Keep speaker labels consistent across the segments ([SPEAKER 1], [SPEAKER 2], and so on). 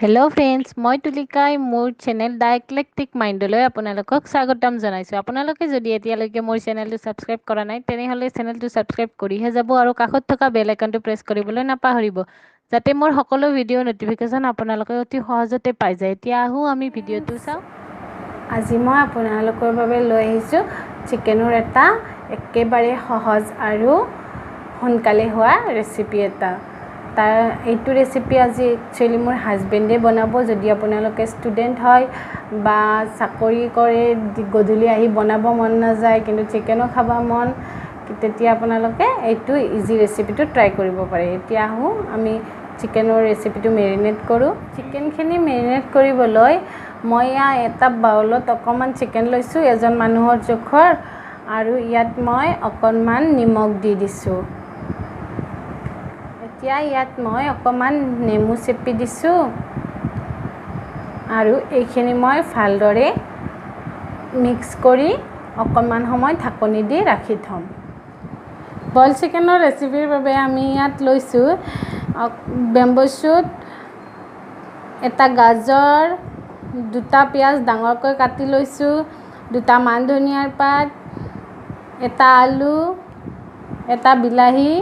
[SPEAKER 1] Hello' friends, মই তুলিকাই মোৰ চেনেল the eclectic মাইণ্ডলৈ আপোনালোকক স্বাগতম জনাইছোঁ। আপোনালোকে যদি এতিয়ালৈকে মোৰ চেনেলটো ছাবস্ক্ৰাইব কৰা নাই, তেনেহ'লে চেনেলটো ছাবস্ক্ৰাইব কৰিহে যাব আৰু কাষত থকা বেল আইকনটো প্ৰেছ কৰিবলৈ নাপাহৰিব, যাতে মোৰ সকলো ভিডিঅ' ন'টিফিকেশ্যন আপোনালোকে অতি সহজতে পাই যায়। এতিয়া আহোঁ আমি ভিডিঅ'টো চাওঁ।
[SPEAKER 2] আজি মই আপোনালোকৰ বাবে লৈ আহিছোঁ চিকেনৰ এটা একেবাৰে সহজ আৰু সোনকালে হোৱা ৰেচিপি এটা। তাৰ এইটো ৰেচিপি আজি একচুৱেলি মোৰ হাজবেণ্ডে বনাব। যদি আপোনালোকে ষ্টুডেণ্ট হয় বা চাকৰি কৰে, গধূলি আহি বনাব মন নাযায় কিন্তু চিকেনো খাব মন, তেতিয়া আপোনালোকে এইটো ইজি ৰেচিপিটো ট্ৰাই কৰিব পাৰে। এতিয়া আহোঁ আমি চিকেনৰ ৰেচিপিটো মেৰিনেট কৰোঁ। চিকেনখিনি মেৰিনেট কৰিবলৈ মই ইয়াত এটা বাউলত অকণমান চিকেন লৈছোঁ, এজন মানুহৰ জোখৰ, আৰু ইয়াত মই অকণমান নিমখ দি দিছোঁ। এতিয়া ইয়াত মই অকণমান নেমু চেপি দিছোঁ আৰু এইখিনি মই ভালদৰে মিক্স কৰি অকণমান সময় ঢাকনি দি ৰাখি থ'ম। বইল চিকেনৰ ৰেচিপিৰ বাবে আমি ইয়াত লৈছোঁ বেম্বো শ্বুট, এটা গাজৰ, দুটা পিঁয়াজ ডাঙৰকৈ কাটি লৈছোঁ, দুটা মান ধনিয়াৰ পাত, এটা আলু, এটা বিলাহী,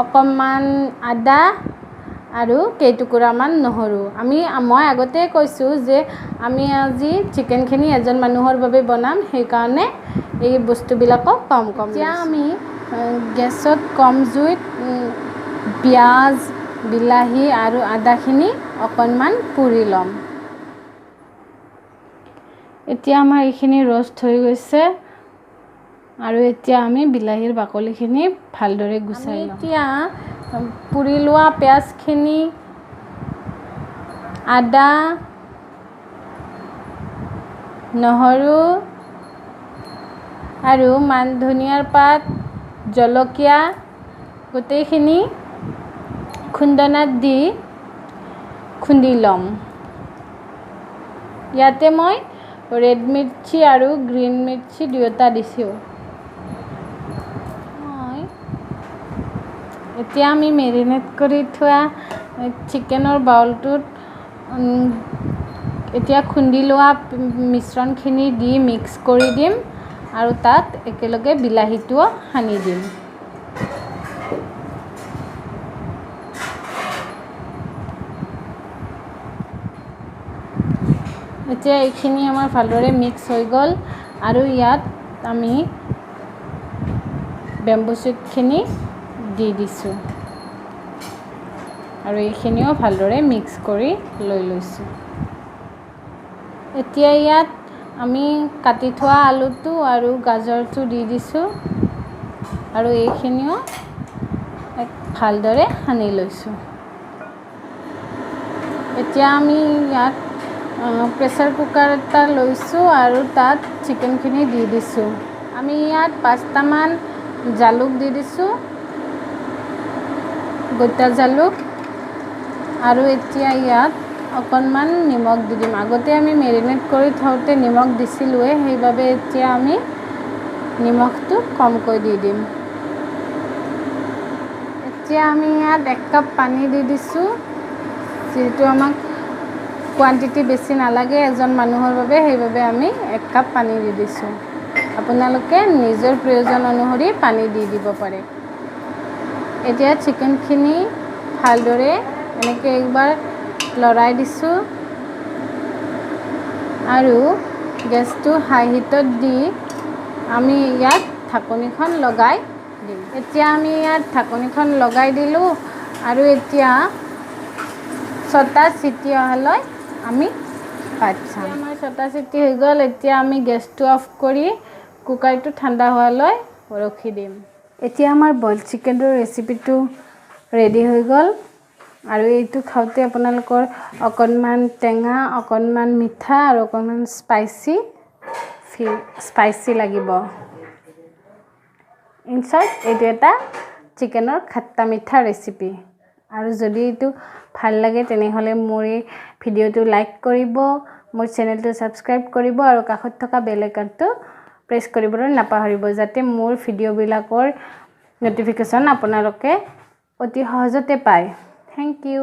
[SPEAKER 2] অকণমান আদা আৰু কেইটুকুৰামান নহৰু। মই আগতেই কৈছোঁ যে আমি আজি চিকেনখিনি এজন মানুহৰ বাবে বনাম, সেইকাৰণে এই বস্তুবিলাকো কম কম। এতিয়া আমি গেছত কম জুইত পিঁয়াজ, বিলাহী আৰু আদাখিনি অকণমান পুৰি ল'ম। এতিয়া আমাৰ এইখিনি ৰ'ষ্ট হৈ গৈছে আৰু এতিয়া আমি বিলাহীৰ বাকলিখিনি ভালদৰে গুচাই ল'ম। এতিয়া পুৰি লোৱা পিঁয়াজখিনি, আদা, নহৰু আৰু মান ধনিয়াৰ পাত, জলকীয়া গোটেইখিনি খুন্দনাত দি খুন্দি ল'ম। ইয়াতে মই ৰেড মিৰ্চি আৰু গ্ৰীণ মিৰ্চি দুয়োটা দিছোঁ। এতিয়া আমি মেৰিনেট কৰি থোৱা চিকেনৰ বাউলটোত এতিয়া খুন্দি লোৱা মিশ্ৰণখিনি দি মিক্স কৰি দিম আৰু তাত একেলগে বিলাহীটোও সানি দিম। এতিয়া এইখিনি আমাৰ ভালদৰে মিক্স হৈ গ'ল আৰু ইয়াত আমি বেম্বো শ্বুটখিনি দি দিছোঁ আৰু এইখিনিও ভালদৰে মিক্স কৰি লৈ লৈছোঁ। এতিয়া ইয়াত আমি কাটি থোৱা আলুটো আৰু গাজৰটো দি দিছোঁ আৰু এইখিনিও ভালদৰে সানি লৈছোঁ। এতিয়া আমি ইয়াত প্ৰেছাৰ কুকাৰ এটা লৈছোঁ আৰু তাত চিকেনখিনি দি দিছোঁ। আমি ইয়াত 5টামান জালুক দি দিছোঁ, গোটা জালুক, আৰু এতিয়া ইয়াত অকণমান নিমখ দি দিম। আগতে আমি মেৰিনেট কৰি থওঁতে নিমখ দিছিলোঁৱে, সেইবাবে এতিয়া আমি নিমখটো কমকৈ দি দিম। এতিয়া আমি ইয়াত 1 কাপ পানী দি দিছোঁ, যিহেতু আমাক কোৱাণ্টিটি বেছি নালাগে এজন মানুহৰ বাবে, সেইবাবে আমি 1 কাপ পানী দি দিছোঁ। আপোনালোকে নিজৰ প্ৰয়োজন অনুসৰি পানী দি দিব পাৰে। এতিয়া চিকেনখিনি ভালদৰে এনেকৈ একবাৰ লৰাই দিছোঁ আৰু গেছটো হাই হিটত দি আমি ইয়াত ঢাকনিখন লগাই দিম। এতিয়া আমি ইয়াত ঢাকনিখন লগাই দিলোঁ আৰু এতিয়া 6টা চিটি অহালৈ আমি ভাত চাম। আমাৰ 6টা চিটি হৈ গ'ল। এতিয়া আমি গেছটো অফ কৰি কুকাৰটো ঠাণ্ডা হোৱালৈ ৰখি দিম। এতিয়া আমাৰ বইল চিকেনৰ ৰেচিপিটো ৰেডি হৈ গ'ল আৰু এইটো খাওঁতে আপোনালোকৰ অকণমান টেঙা, অকণমান মিঠা আৰু অকণমান স্পাইচি লাগিব। ইন শ্বৰ্ট, এইটো এটা চিকেনৰ খট্টা মিঠা ৰেচিপি। আৰু যদি এইটো ভাল লাগে তেনেহ'লে মোৰ এই ভিডিঅ'টো লাইক কৰিব, মোৰ চেনেলটো ছাবস্ক্ৰাইব কৰিব আৰু কাষত থকা বেল আইকনটো প্ৰেছ কৰিবলৈ নাপাহৰিব, যাতে মোৰ ভিডিঅ'বিলাকৰ ন'টিফিকেশ্যন আপোনালোকে অতি সহজতে পায়। Thank you.